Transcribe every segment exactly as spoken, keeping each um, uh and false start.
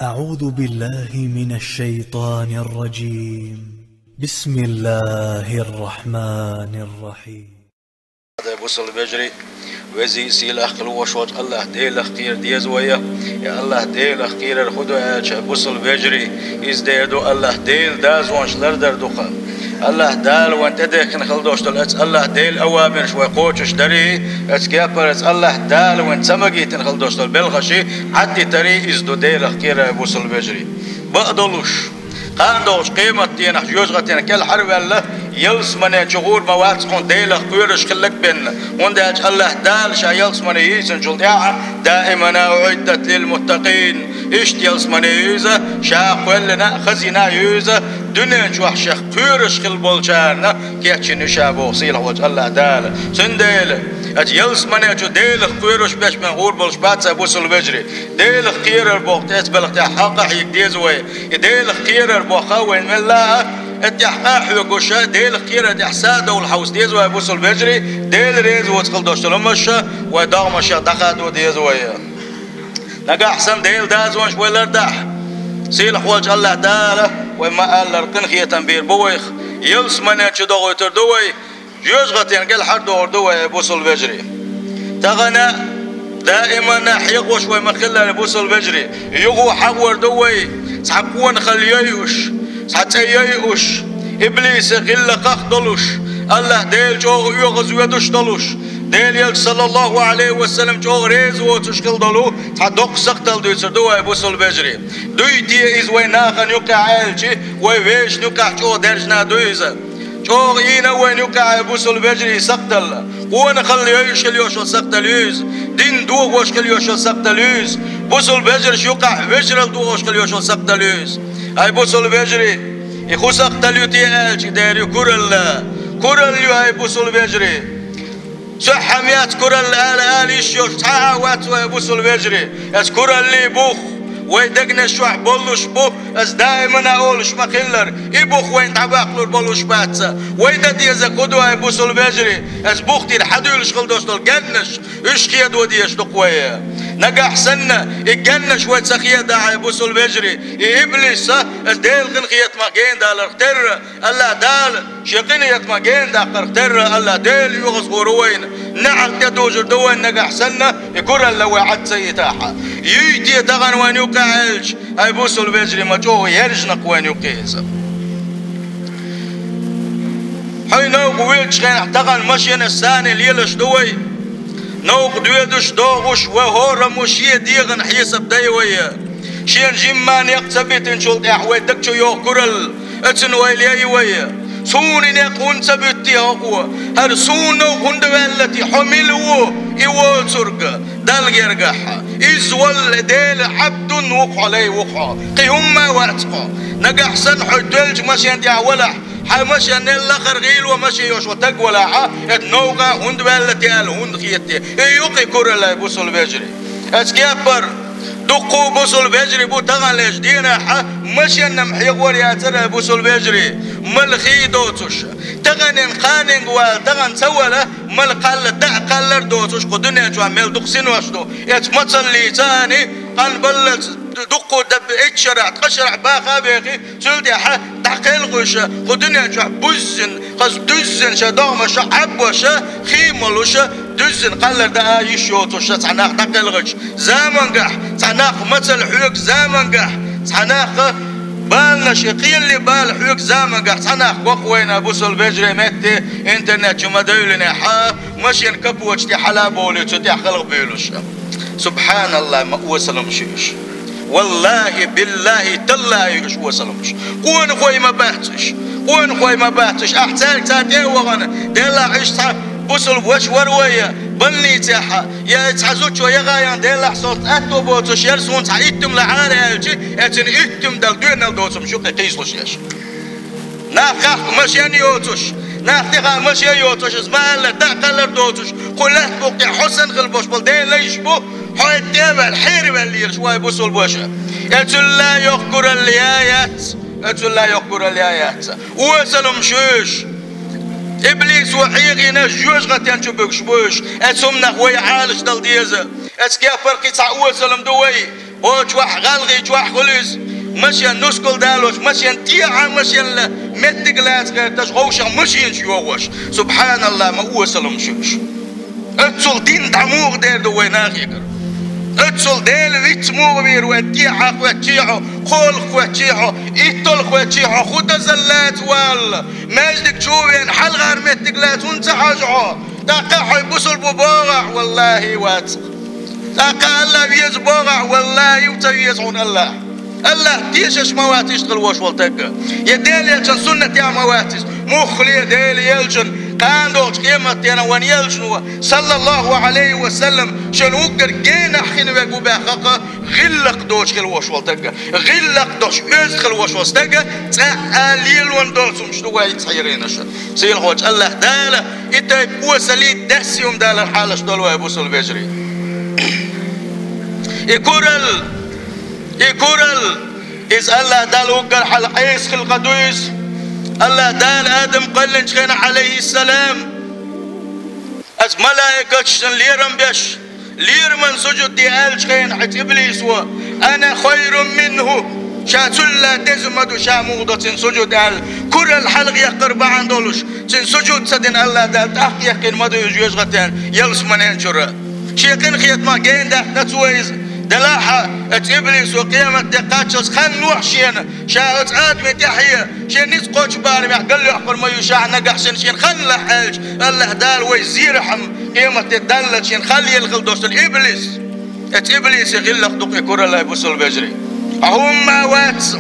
أعوذ بالله من الشيطان الرجيم. بسم الله الرحمن الرحيم. Бусалба вежарий, везий, сийлахь хила волуш волчу АллахӀ Делах кхера деза вай. И АллахӀ Делах кхерар хӀун ду аьлча, бусалба вежарий, иза дер ду АллахӀ Делан дозанаш лардар ду-кх. АллахӀ Дала вайна тӀедехкина хила долуш долу оцу АллахӀ Делан авамирш вай кхочушдарий, оцу кепара оцу АллахӀ Дала вайна ца магийтина хила долуш долу белхаший Ӏадитарий иза ду Делах кхерар, бусалба вежарий. Бакъдолуш, кхана долчу къематдийнахь жоьжахатин кӀелхьара а ваьлла, ялсамане чу гӀур ма вац хьуна Делах кхоьруш хилларг бен, хӀунда аьлча АллахӀ Дала ша ялсамане йийцинчул тӀаьхьа: «Даимана уӀиддат лил муттакъин». Иштта ялсамане ю иза, ша кхоьллина а, хазина а ю иза, дуьнен чохь шех кхоьруш хила болчарна кечйина ю ша боху сийлахь волчу АллахӀ Дала. Цундела, оцу ялсамане чу Делах кхоьруш берш бен гӀур болуш бац, бусалба вежарий. Делах кхерар боху тӀе оцу белхан тӀехь хьакъ а хьега деза вай. И Делах кхерар боху вайна мелла а, оцу тӀехь къа а хьоьгуш, Делах кхерар тӀехь са а довла хьовса деза вай, бусалба вежарий, Дела реза воцу хила долуш долу хӀуманаш вай догӀмашех дӀахадо деза вай. Нагахь санна Делан дозанаш вай лардахь, сийлахь волчу АллахӀ Дала вай ма-аллара къинхетам бийр бу вайх. Ялсамане чу дохуьйтур ду вай, жоьжахатин кӀелхьардохур ду вай, бусалба вежарий. Тахана даимана хьехош вай ма-хиллара, бусалба вежарий, юха хьахор ду вай, цхьа къонахалла йойуш, цхьа цӀе йойуш, иблисан гӀиллакхах долуш, АллахӀ Дела чӀогӀа оьгӀазвоьдуш долуш, Делан элча, саллаллаху Ӏалайхи ва саллам, чӀогӀа реза воцуш хила долу цхьа доккха сакхталла дуьйцур ду вай, бусалба вежарий. Дуй те иза вай нахана юккъехь аьлча, вай вешан юккъехь чӀогӀа даьржина ду иза. ЧӀогӀа ийна а вайна юккъехь, бусалба вежарий, сакхталла. Къонахалла йойуш хила йолуш йолу сакхталла ю иза. Дин дохош хила йолуш йолу сакхталла ю иза. Бусалба вежаршна юккъехь вежаралла дохош хила йолуш йолу сакхталла ю иза. Ай, бусалба вежарий, и хӀун сакхталла ю те аьлча, дера ю куралла. Куралла ю, ай, бусалба вежарий. Цхьа хӀума яц куралла ала, ала йиш йолуш цхьа а вац вай, бусалба вежарий. Оцу кураллин бух вай дегнаш чохь боллуш бу, аса даимана олуш ма-хиллара, и бух вайна дӀабаккхалур болуш бац. Вай дан дезарг хӀун ду, ай, бусалба вежарий? Оцу бух тӀера хьадуьйлуш хила долуш долу гаьннаш, уьш хедо дезаш ду-кх вай. Нагахь санна и гаьннаш вай ца хедахь, ай, бусалба вежарий, и иблис а оцу Делан къинхетамах генадаларх терра, АллахӀ Дала шен къинхетамах генадаккхарх терра, АллахӀ Дела оьгӀазгӀур ву вайна, неӀалт тӀедужур ду вайна нагахь санна, и куралла вай Ӏад ца йитахь. Юй те тахана вайна юккъехь аьлча, ай, бусалба вежарий, ма чӀогӀа яьржина-кх вайна юккъе иза. Хьуй, новкъа воьдучу хенахь тахана машенаш санна лелаш ду вай. Новкъа доьдуш, догӀуш, вай хӀораммо шен дегӀан хьесап дай вай. Шена жимма некъ ца битинчул тӀаьхьа вай даг чу йогӀу куралла, оьцун ойла яй вай. Суна и некъ хӀунда ца буьту те хӀокхо? ХӀара суна новкъа хӀунда ваьлла те? Хьо мила ву и воцург Далла гергахь? Иза волла Делан Ӏабдун ву-кх хьо, лай ву-кх хьо, кхин хӀумма а вац хьо. Нагахь санна хьо тоьллачу машен тӀехь валахь, хьайн машенал лахара гӀийло машен йолуш волу таг валахь, оцу новкъа хӀунда ваьлла те аьлла хӀунда хета те? И ю-кх и куралла, ай, бусалба вежарий. Оцу кеппара дуккха а бусалба вежарий бу таханлерчу дийнахь, машенна-м хьехор яцара, ай, бусалба вежарий, мала хи доцуш. Таханлерчу кханенга вала, тахана ца вала, мала кхалла, даа кхаллар доцуш, кху дуьнен чохь мел дукха синош ду. Оцу мацаллица ани, къанбаллалц дуккха а даб-, итт шарахь, ткъа шарахь баха а бехи, цул тӀаьхьа дӀакхелхуьйша, кху дуьнен чохь буззина, хаза дуьззина шайн догӀмаша, Ӏаббаша, хи молуша, дуьззина кхаллар даа йиш йоцуш цхьа нах дӀакхелхича замангахь, цхьа нах мацалла хьоьгу замангахь, цхьа нах баланаш, и къелли бала хьоьгу замангахь, цхьа нах го-кх вайна, бусалба вежарий, метте интернет чу ма девллинехь, машен капота тӀе хьала а бовлий, цу тӀехь халха буьйлуш. СубхьаналлахӀ, ма осалламаш ю уьш. ВаллахӀи, биллахӀи, таллахӀи, уьш осалламаш. Къонахой ма бац уьш. Къонахой ма бац уьш. Ахь цаьрга цхьа тӀе а вахана, деллахь, уьш цхьа бусалба ваша вара вай, больницехь, я цхьа зудчо яхаян, деллахь, со аьтто боцуш яра, суна цхьа иттам лахьара аьлча, эцна иттам дала доьналла доцург шу кхин кхийсалуш еш. Нах хахка машен йоцуш, нах тӀехь машен йоцуш, иза ма-аллара, даа кхаллар доцуш, кху лаьтта букъа тӀехь хьо санна хила болуш болу Делан лайш бу, хьо и тӀе а ваьлла, хьераваьлла лелаш вай бусалба ваша. Эцул а йоккха куралла яц, эцул а йоккха куралла яц. Осалламаш ю уьш. Иблис ву хьехийна, жоьжахатен чу буьгуш бу уьш. Эцу хӀуманах вай Ӏалашдала деза. Эцу кеппара кхин цхьа осаллам ду вай. Кхочушвахь, гӀалгӀайчохь хуьлу иза, машен нускал далош, машен тӀехьа, машен ле-, меттиг лаца гӀерташ, гӀовшах машенаш йогӀош. СубхьаналлахӀ, ма осал хӀума шу уьш. Оццул дин дӀа муха дер ду вай нахе кара? Оццул Делан виц муха вийр вай, тӀехьа хоьттучехьа, кхоалгӀа хоьттучехьа, итталгӀа хоьттучехьа, хӀун дазал лаца валла? Маьждиг чу вена, хьалхара меттиг лаца хӀунда ца хьажа хьо? ТӀаккха хьо бусалба бу бохахь, валлахӀи, вац. ТӀаккха АллахӀ веза бохахь, валлахӀи, ца веза хьуна АллахӀ. АллахӀ тешаш ма вац иштта хила вош волу таг. Я Делан элчан суннатехь ма вац иза. Муххале Делан элчан кхана долчу къематденан ван елчано, саллаллахӀу Ӏалайхи ва саллам, шен уггар генахь хин вег ву баьхха, гӀиллакх доцуш хила вош волу таг. ГӀиллакх доцуш оьзда хила вош волу стаг, цкъа а лелон долу цумаш ду вай цхьа йиринаш. Сийлахьочу АллахӀ Дала и тайпа осаллий, даьсси хӀума далар хьалаш долу вай бусалба вежарий. И курал, и курал, иза АллахӀ Дала уггар хьалха Ӏеса хилла къа ду иза. АллахӀ Дала Адам кхоьллинчу хенахь, Ӏалайхиссалам, аса малаикаташна лерам беш, лераман сужуд де аьллачу хенахь, хьаьца иблисо: «Ана хайрун минху», ша цулла деза ма ду, ша муха до цуьнан сужуд аьлла, куралла хьалха яккхар бахьана долуш, цуьнан сужуд ца дина АллахӀ Дала тӀаккха яьккхина ма ду иза жоьжахатин ялсаманен чуьра. Шен къинхетамах гена даьккхина цо иза. Делахь а, оцу иблисо къематде кхаччалц хан лохьа шена, ша оцу Адаме тӀаьхье, шен ницкъ кхочу барамехь галйоккхур ма ю ша нагахь санна шена хан лахь аьлча, АллахӀ Дала вай зерахь-м къематде даллалц шена хан лелла хила долуш долу иблис. Оцу иблисан гӀиллакх ду-кх и куралла, бусалба вежарий. Хьо хӀумма а вац,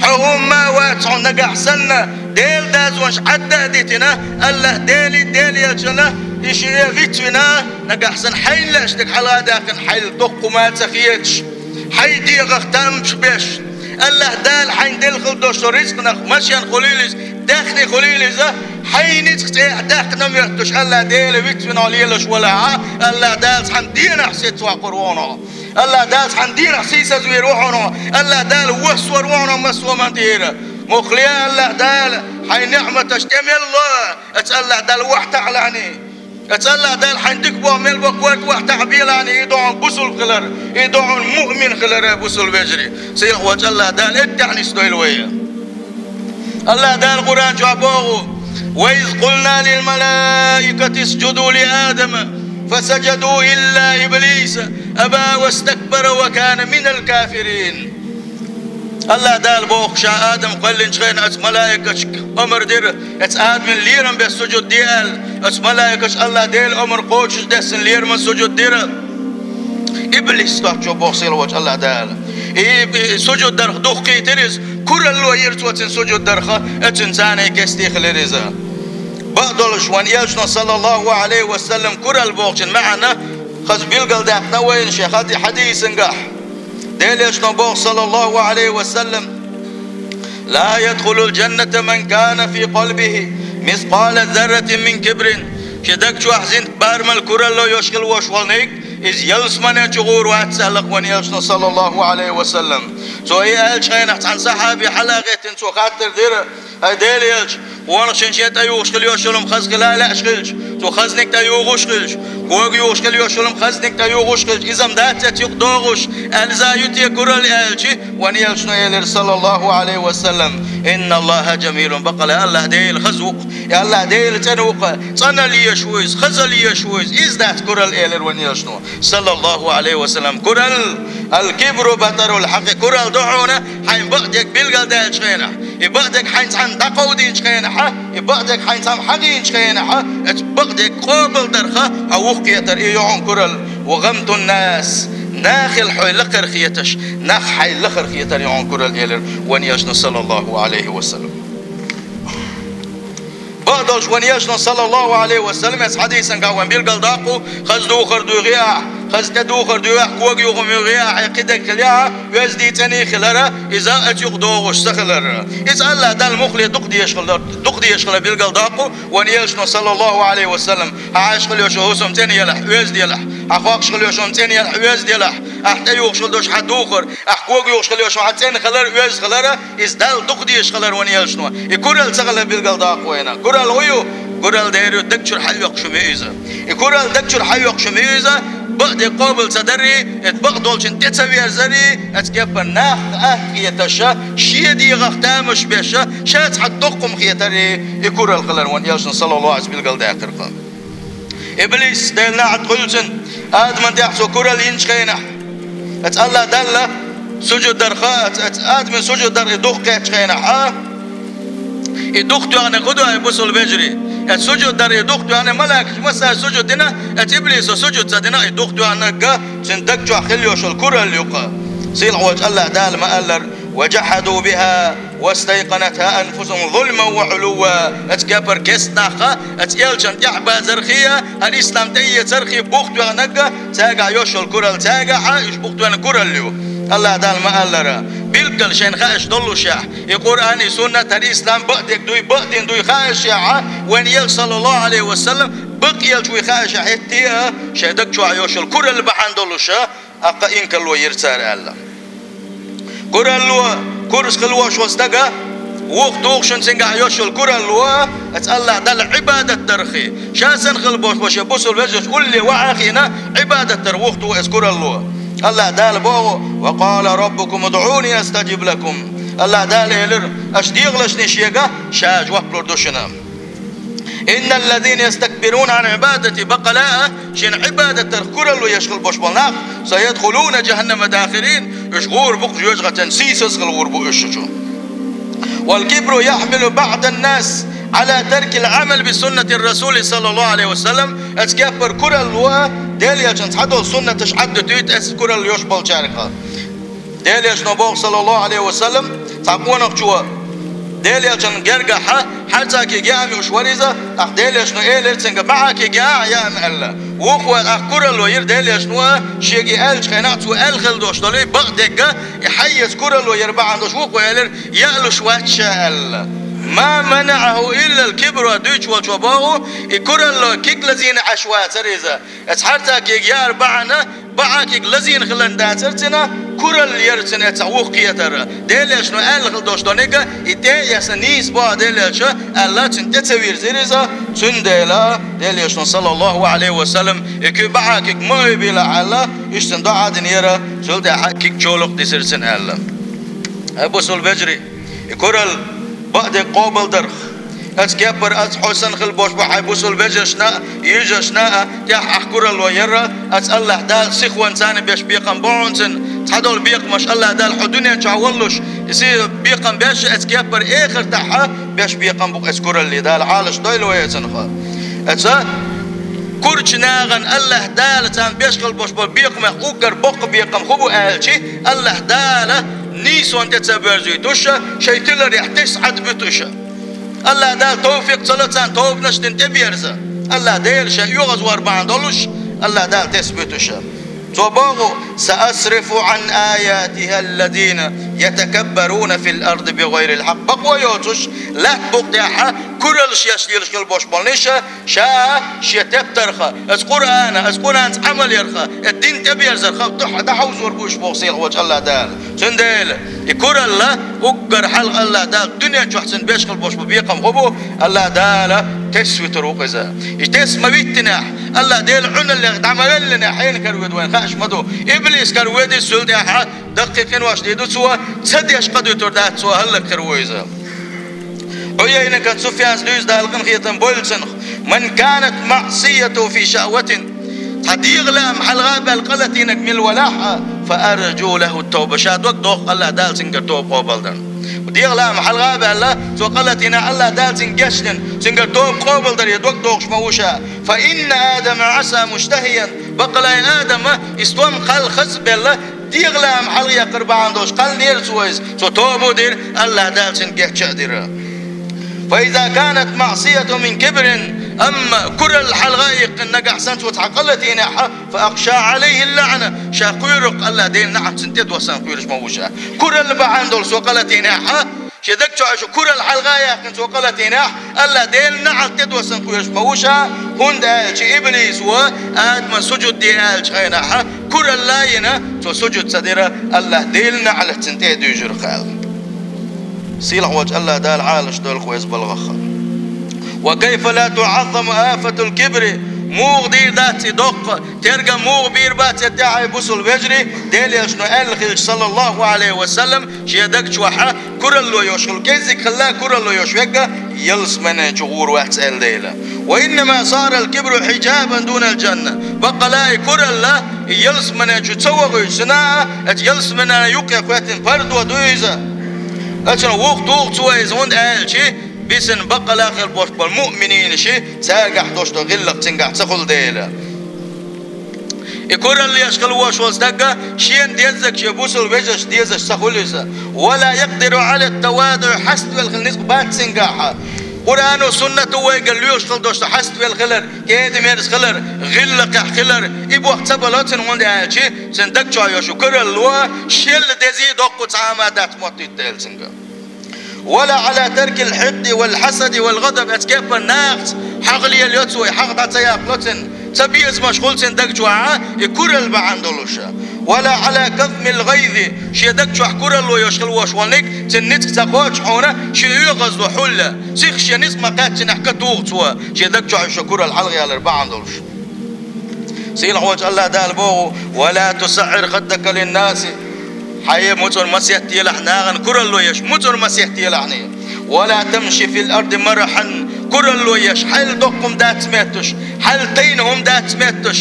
хьо хӀумма а вац, хьо нагахь санна Делан дозанаш Ӏадда а дитина, АллахӀ Делий, Делан элчанна и шиъ вицвина, нагахь санна хьайна лаьа стаг хьала а даьккхина, хьайла доккха хӀума а ца хеташ, хьайн дегӀах тамаш беш, АллахӀ Дала хьайна делла хила долуш долу рицкъанах, машен хуьлийла иза, даьхни хуьлийла иза, хьайн ницкъ цӀехьа даьккхина а моьттуш, АллахӀ Дела вицвина хьо лелаш валахь, АллахӀ Дала цхьана дийнахь сецваккхур ву хьуна. АллахӀ Дала цхьана дийнахь сийсазвийр ву хьуна. АллахӀ Дала воссор ву хьуна массо а хӀуманна тӀера. Муххале АллахӀ Дала хьайн неӀматаш тӀе мел ло, оцу АллахӀ Дала вахь таӀалахьний. Оцу АллахӀ Дала хьайн дика боху мел бо корта вахь таӀабелахьний, и ду хьуна бусалба хилар, и ду хьуна муъмин хилар, бусалба вежарий. Сийлахьочу АллахӀ Дала иттех нисдойла вай. АллахӀ Дала Къуръан чохь боху: «Ва из къулна лил малаикати исджуду ли Адама, фасаджаду илла иблиса аба вастакбара ва кана минал кафирин». АллахӀ Дала боху, ша Адам кхоьллинчу хенахь оцу малаикашка омра дира, оцу Адамна лерам беш сужуд де аьлла. Оцу малаикаша АллахӀ Делан омра кхочушдеш лерам беш сужуд дира. Иблис доцчо боху сийлахьочу АллахӀ Дала. И, и сужуд дарх дукха кхийтира иза, куралло йира цо цуьнан сужуд дарх, оцуьнан царна кестий хилира иза. Бакъдолуш вайн элчано, саллаллахӀу Ӏалайхи ва саллам, куралла бохучун маьӀна хаза билгалдаьккхина вайна шен хьади-, хьадисангахь. Делан элчано боху, саллаллахӀу Ӏалайхи ва саллам: «Ла ядхулул джанната ман кана фи къалбихи мискъала зарратин мин кибрин». Шен даг чохь зинт бармал куралло йолуш хила вош волниг, иза ялсамане чу гӀур вац аьлла вайн элчано, саллаллахӀу Ӏалайхи ва саллам. Цо и аьллачу хенахь цхьана сахьабе хьала а гӀеттина, цо хаттар дира: «Ай Делан элча, хӀунда шен-шен тӀеюхуш хила йолуш йолу хаза хила лаьаш хилча, цо хазниг тӀеюхуш хилча, кога юхуш хила йолуш йолу хазниг тӀеюхуш хилча, иза-м дац эцу юкъа догӀуш, аьлла, иза ю те куралла?» аьлча, вайн элчано элира, саллаллахӀу Ӏалайхи ва саллам: «ИнналлахӀа джамилун, бакъ АллахӀ Дела хаза ву-кх, и АллахӀ Дела цӀена ву-кх, цӀанал еш ву иза, хазал еш ву иза, иза дац куралла», элира вайн элчано, саллаллахӀу Ӏалайхи ва саллам. Куралла, «Ал-кибру батарул хьакъи», куралла ду хьуна, хьайн бакъдерг билгалдаьллачу хенахь, и бакъдерг хьайн цхьанна дӀакховдийначу хенахь, и бакъдерг хьайн цхьамма хьагийначу хенахь, оцу бакъдерг къобалдарх хьо вухкхетар, и ю хьуна куралла. «Ва гӀамтун нас», нахал хьо лакхара хеташ, нах хьайн лахара хетар ю хьуна куралла, элира вайн элчано, саллаллахӀу Ӏалайхи ва саллам. Бакъдолуш вайн элчано, саллаллахӀу Ӏалайхи ва саллам, оцу хьадисангахь вайн билгалдоккху, хаза духар дуьйхи ахь, хаза тӀедухар дуьйхи ахь, кога юхам юьйхи ахь, хьайн кхидерг хила яхь, оьзда, цӀена хилар, иза оцу юкъа догӀуш ца хилар. Иза АллахӀ Далла муххале дукха дезаш хилар, дукха дезаш хилар билгалдоккху вайн элчано, саллаллахӀу Ӏалайхи ва саллам. Хьан Ӏаш хила йолуш йолу хӀусам цӀена елахь, оьзда елахь. Хьан хоккхуш хила йолуш хӀума цӀена елахь, оьзда елахь. Ахь тӀеюхуш хила долуш хьан духар, ахь кога юхуш хила йолуш хьан цӀена хилар, оьзда хилар, иза Далла дукха дезаш хилар вайн элчано. И куралла ца хилар билгалдоккху вайна. Куралла хӀун ю? Куралла дера ю, даг чуьра хьайоккхуш хӀума ю иза. И куралла даг чуьра хьайоккхуш хӀума ю иза. бакъдерг къобал ца дарий, эт бакъдолчун тӀе ца верзарий, эц кеппар нах атта хеташа, шен дегӀах тамаш беша, ша цхьа доккхум хетарий, и курал хилар ван элшан саллаллаху алейхи ва саллям билгалдаьккхар кха. Иблис, Даьла наӀалт хуьлда цунна, Адаман тӀехь цо курал йинчу хенахь, эц Аллах Далла сужуд дарха, эц, эц Адаман сужуд дар и духкхеттачу хенахь, а? И духтоьхна хӀун ду, ай бусул вежарий? Эц сужуд дар и духтоьхна, малайкаш массара сужуд дина, эц иблисо сужуд ца дина, и духтоьхнарг цуьнан даг чохь хила йолуш йолу куралла ю кха. Сийлахь волчу Аллах Дала ма-аллара: «Ва жахаду биха вастайкъанатха анфусухум зулман ва гӀулувва». Эц кеппар кестнахха, эц элчан тӀаьхьабазархий, хӀара ислам тӀеэцархий бухтоьхнарг, цаьргахь йолуш йолу куралла цаьргахь а, уьш бухтоьхна куралла ю. Аллах Дала ма-аллара, билггал шайна хаьаш доллушехь, и Къуръан, и суннат, хӀара ислам бакъдерг дуй, бакъдин дуй хаьашехь, вайн элча, саллаллаху алейхи ва саллям, бакъ элча вуй хаьашехь, хӀетте а шайн даг чохь йолуш йолу куралла бахьана долуша, аккха инкарло йира цара аьлла. Куралло, курс хила волуш волу стага, вукху туху шуна цуьнгахь йолуш йолу куралло, эц Аллах Далла Ӏибадат дархий. Ша санна хила болуш бо шен бусул вежарш улле ваха а хиъна, Ӏибадат дар вукху туху эц куралло. Аллах Дала боху: «Ва къала раббукум удъуни астаджиб лакум». Аллах Дала элира: «Аша дегӀалашний шега, ша жоп лур ду шуна». «Инналлазина ястакбируна ан ибадати», бакъала а, шен Ӏибадат дарх куралло еш хила болуш болу нах, «сайадхулуна жаханнама дахирин», уьш гӀур бу-кх жоьжахатин сийсаз хила гӀур бу уьш чу. «Вал кибру яхмилу баъдан нас ала таркил амал би суннати расули саллаллаху алейхи ва саллям», эц кеппар куралло Делан элчан цхьадолу суннаташ Ӏаддуьтуьйту эц куралла йош болчаьрга. Делан элчано боху, саллаллаху алейхи ва саллям, цхьа къонахчо Делан элчан гергахьа хьарцакига яам юуш вара иза, тӀаккха Делан элчано элира цуьнга: «Баьхьакига яа, яам», аьлла. Вукхо тӀаккха куралло йира Делан элчано, шега и аьллачу хенахь, цо аьлла хила долуш долу и бакъдерг, и хьаэца куралло яр бахьана долуш, вукхо элира: «Яалуш вац ша», аьлла. «Ма манаъаху иллал кибру», дуьйцуш волчо боху, и куралло киг лазийна Ӏаш вацара иза. Эц хьарцакига яар бахьана, баьхьакиг лазийна хиларна дацара цуьнан, куралла яра цуьнан эццахь вукху кхетар. Делан элчано аьлла хила долуш долу ниг, и тӀе а эцна нийса боху Делан элча, аьлла, цуьнан тӀе ца вирзира иза, цундела Делан элчано, саллаллаху алейхи ва саллям, и куьг баьхьакиг ма ойбийла аьлла, иштта цуьнан доӀа динера, цул тӀаьхьа киг чолакх дисира цуьнан аьлла. Ай бусул вежарий, и куралла бакъдерг къобалдарх, эц кеппара, эц хьо санна хила болуш бу хьайн бусул вежаршна а, йижаршна а, тӀехь ахь куралло яра, эц Аллах Дала сихонца беш бекхам бу хьуна цуьнан, цхьадолу бекхамаш Аллах Дала хьо дуьнен чохь воллуш, и сий бекхам беш, эц кеппара эхартахьа беш бекхам бу эц куралле, Дала Ӏалаш дойла вай эцунха. Эца курчу нахана Аллах Дала царна беш хила болуш болу бекхамех уггар боккха бекхам хӀун бу аьлчи, Аллах Дала нийсонан тӀе ца боьрзуьйтуша, шайн тиларехь тесна Ӏад буьтуша. Аллах Дала товфикъ ца ло царна тобанаш дина тӀеберза. Аллах Дела шайн оьгӀазвар бахьана долуш, Аллах Дала тесна буьтуша. Цо боху: «Саасрифу ан аятиха аллазина ятакаббаруна фил арди бигайрил хьакъ». Бакъо йоцуш, лаьтта букъ тӀехьа кураллаш еш лелаш хила болуш болу иша, ша шен тептарха, аса Къуръана, аса Къуръанца Ӏамал ярха, э, дин тӀеберзарха, дуьхьа дӀахьовзор бу уьш боху сийлахь волчу Аллах Дала. Цундела и куралла уггар хьалха Аллах Дала дуьнен чохь цуьнан беш хила болуш бу бекхам хӀун бу, Аллах Дала тесна вуьтур ву-кх иза. И тесна ма виттинехь, Аллах Дела Ӏуналлех дӀа ма веллинехь, хьенан каравоьду вайна хаьаш ма ду. Иблис каравоьду иза цул тӀаьхьа, даккхий къинош дийр ду цо, ца деш къа дуьтур дац цо, хӀаллакьхир ву иза. Ӏуяйнатан Суфьяна дуьйцу, Дала къинхетам бойла цунах: «Ман канат маъсиятуху фи шахватин». Цхьа дегӀан лаам хьалха а баьлла къа латийнарг мила валахь а, «фа аржу лаху ат-тавба». Ша дог доху Аллах Дала цуьнгара тоба къобалдарна. ДегӀан лаам хьалха а баьлла, цо къа латийнехь, Аллах Дала цуьнга гечдина, цуьнгара тоба къобалдаре дог дохуш ма ву ша. «Фа инна Адама Ӏаса муштахиян». Бакъалай Адама и стом кхалла хаза а белла, дегӀан лаам хьалха яккхар бахьана долуш кхалланера цо иза. Цо тоба а дира, Аллах Дала цуьнга гечча а дира. «Фа иза канат маъсиятуху мин кибрин», амма куралла хьалха а иккхина нагахь санна цо цхьа къа латийнехь, «фа ахша Ӏалайхи ллаъна», ша кхоьру-кх Аллах Делан наӀалт цунна тӀедоссарна кхоьруш ма ву ша. Куралла бахьана долуш цо къа латийнехь, шен даг чу Ӏаш куралла хьалха а яьккхина цо къа латийнехь, Аллах Делан наӀалт тӀедоссарна кхоьруш ма ву ша, хӀунда аьлча иблис ву, Адама сужуд де аьллачу хенахь, куралла а йина, цо сужуд ца дира, Аллах Делан наӀалт цунна тӀе а дуьйжура-кх аьлла. Сийлахь волчу Аллах Дала Ӏалаш дойла вай иза балхах. «Ва кайфа ла туӀаззаму афатул кибри Муха дийр дац и доккха, тергам муха бийр бац и тӀехьа, бусалба вежарий, Делан Элчано аьлла хилча, саллаллаху Ӏалайхи ва саллам, шен даг чохь куралла йолуш хилла, кӀеззиг хилла куралла йолуш верг ялсамани чу гӀур вац аьлла дела. «Ва иннама сарал кибру хьиджабан дунал джанна». Баккъала и куралла, и ялсамани чу ца вахийтуш санна, оцу ялсаманина юккъе хӀоьттина пардо ду иза. Оцунах вуха туху цо иза, хӀунда аьлча, бисина баккъала хила болуш болу муъминийн ши, цаьргахь долуш долу гӀиллакх цуьнгахь ца хуьлу дела. И куралла еш хила волуш волу стаг шена деззарг шен бусалба вежаршна дезаш ца хуьлу иза. «Ва ла якъдиру Ӏала ттаваду», хьаставелла хила ницкъ бац цуьнгахь. Къуръано, суннато вайгара лоьхуш хила долуш ду хьаставелла хилар, кӀеда-мерза хилар, гӀиллакхехь хилар, и боху ца бало цуьнан, хӀунда аьлча цуьнан даг чохь йолуш йолу куралла шелла дезий, доккха цхьа а ма дац моттуьйту дела цуьнгахь. «Ва ла Ӏала таркил хьикъди вал хьасади вал гӀадаб», оцу кепара нахаца хьагӀ лелайо цо, хьагӀ дӀа ца яккхало цуьнан, ца безамаш хуьлу цуьнан даг чохь, и куралла бахьана долуш. «Ва ла Ӏала казмил гӀайзи», шен даг чохь куралла еш хила волуш волниг, цуьнан ницкъ ца кхочу хьуна, шен оьгӀазло хьулла. Сиха шен ницкъ ма кхаьччинехь катуху цо, шен даг чохь шу куралла хьалха ялар бахьана долуш. Сийлахьволчу АллахӀ Дала боху: «Ва ла тусаӀир хаддака линнаси». Хьайн муцӀар ма сеттаелахь нахана, куралла еш муцӀар ма сеттаелахьний. «Ва ла тамши фил арди марахан», куралла еш, хьайл доккха хӀума дац метташ, хьайл тайна хӀума дац метташ,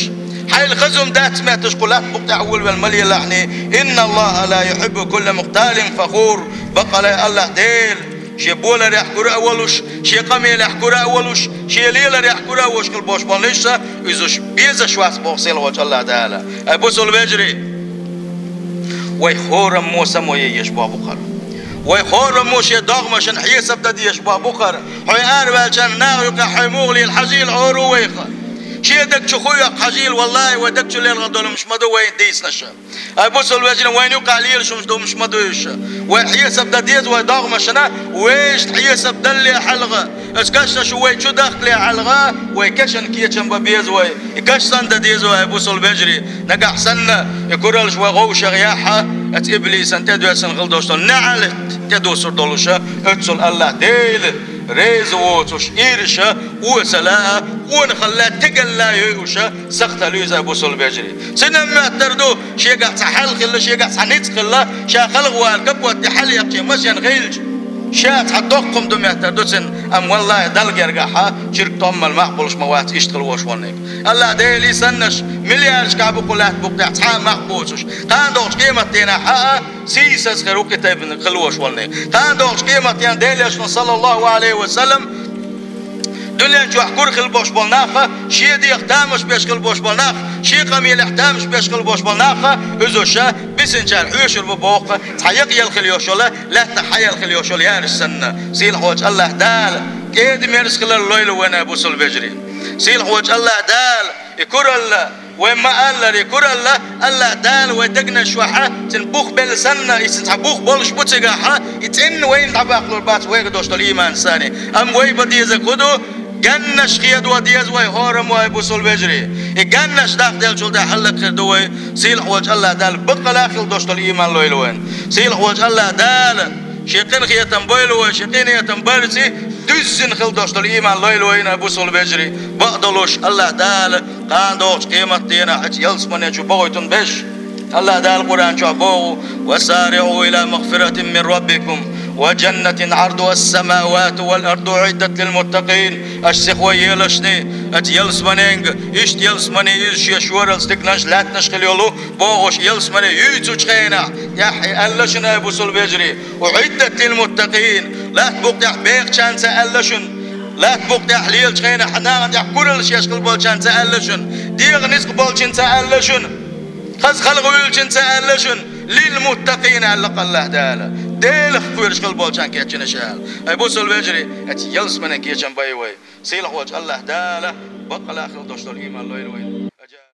хьайл хаза хӀума дац метташ, кху латта букъа тӀехь волавелла ма лелахьний. «Инна АллахӀа ла юхьиббу кулла мухталин фахур». Баккъалла АллахӀ Дела шен боларехь кура а волуш, шен къамелехь кура а волуш, шен леларехь кура а волуш хила болуш болу нуьйш, иза уьш безаш вац боху сийлахьволчу АллахӀ Дала. Ай бусалба вежарий, вай хӀораммо само еш боху бу хӀара. Вай хӀораммо шен догӀмашна хьесап дан дезаш боху бу хӀара. Хьо араваьллачарна наха юкъахь хьо муха лела хьажийла Ӏоро вайха. Шен даг чу хӀу йоккха хьажийла, валлахӀи, вай даг чу лелхина долу хӀумаш ма ду вайна дийцинарш. Ай бусалба вежарий, вайна юкъахь лелаш хӀумаш ду, хӀумаш ма ду уьш. Вай хьесап дан деза вай догӀмашна, вешан хьесап далале хьалха, оцу кашнаш вай чу дахкале хьалха, вай кешан кечам бан беза вай. И каш санна дан деза вай, ай бусалба вежарий. Нагахь санна и кураллаш вай гӀовшах яхьа, оцу иблисан тӀедоьссина хила долуш долу неӀалт тӀедуссур долуш, оццул АллахӀ Дела реза воцуш, ирша, осала а, къонахалла а, тигалла а йойуш, сахталуьйза бусалба вежарий. Цуьнан моьттар ду, шегахь цхьа хьал хилла, шегахь цхьа ницкъ хилла, ша халхавала капот тӀе хьалъекхча машен хилча, ша цхьа доккха хӀума ду моьттар ду цуьнан, амма валлахӀи Далла гергахь чирг томмал мах болуш ма вац иштта хила волуш волниг. АллахӀ Дела, и саннаш миллиардашкахь бу кху латта букъа тӀехь, цхьа а мах боцуш, кхана догӀучу къематдийнахь а, сийсаз хир ву кхин тайпана хила волуш волниг. Кхана догӀучу къематдийнахь Делан Элчано, саллаллаху Ӏалайхи ва саллам, дуьнен чохь кура хила болуш болу нах, шен дегӀах тамаш беш хила болуш болу нах, шен къамелехь тамаш беш хила болуш болу нах, уьш бисинчара хьоьшур бу боху, цхьа якъаелла хила йолуш йолу, лаьттах хьаелла хила йолуш йолу яраш санна. Сийлахьволчу АллахӀ Дала кӀеда-мерза хилар лойла вайна, бусалба вежарий. Сийлахьволчу АллахӀ Дала и куралла, вай ма-аллара, и куралла, АллахӀ Дала вай дегнаш чохь цуьнан бух белла санна, и цуьнан цхьа бух болуш бу цигахь, и цӀенна вайна дӀабаккхалур бац вайга долуш долу ийман санна. Амма вай бан дезарг хӀун ду? Ганнаш хедо деза вай, хӀораммо вай, бусалба вежарий. И ганнаш дахделлачул тӀаьхьа хӀаллакьхир ду вай. Сийлахьволчу АллахӀ Дала баккъалла хила долуш долу ийман лойла вайна. Сийлахьволчу АллахӀ Дала шен къинхетам бойла вай, шен къинхетам барций дуьззина хила долуш долу ийман лойла вайна, бусалба вежарий. Бакъдолуш АллахӀ Дала кхана догӀучу къематдийнахь оцу ялсамане чу бохуьйтун беш. АллахӀ Дала Къуръан чохь боху: «Ва сариӀу ила магфиратин мин раббикум ва джаннатин Ӏардуха ас-самавату вал арду уӀиддат лил муттакъин». Аша сихо елашний оцу ялсаманенга, иштта ялсамане иза шен шоралла стигланаш, лаьттанаш хила йолу бохуш, ялсамане юьйцучу хенахь, тӀаьхьа аьлла шуна, ай бусалба вежарий: «УӀиддат лил муттакъин». Латта букъа тӀехь бехачарна ца аьлла шуна. Латта букъа тӀехь лелачу хенахь нахана тӀехь кураллаш еш хила болчарна ца аьлла шуна. ДегӀан ницкъ болчарна ца аьлла шуна. Хаза халхавуьллачарна ца аьлла шуна. «Лил муттакъин», аьлла АллахӀ Дала. Делах кхоьруш хила болчарна кечйина ша аьлла. Ай бусалба вежарий, оцу ялсамане кечам бай вай. Сийлахьволчу АллахӀ Дала баккъалла хила долуш долу ийман лойла вайна.